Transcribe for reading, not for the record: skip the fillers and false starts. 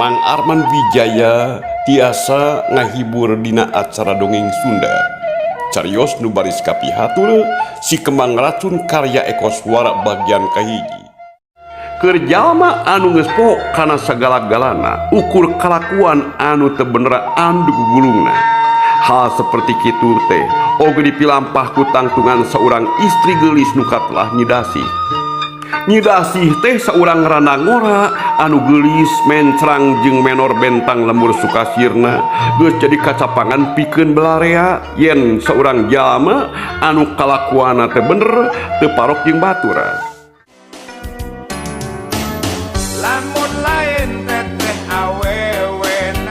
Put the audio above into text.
Mang Arman Wijaya tiasa ngahibur dina acara dongeng Sunda. Carios nu baris kapihatur Si Kembang Racun karya Eko Swara bagian kahiji. Keur jalma anu geus poho kana sagala-galana, ukur kalakuan anu teu bener anu gugulungna. Hal seperti kitu teh oge dipilampah ku tangtungan saurang istri geulis nu katelah Nyi Dasih. Nyi Dasih teh saurang randa ngora anu geulis, mencrang jeung menor bentang lembur sukasirna, geus jadi kacapangan pikeun balarea yen saurang jalma anu kalakuanna teu bener, teu parok jeung batur.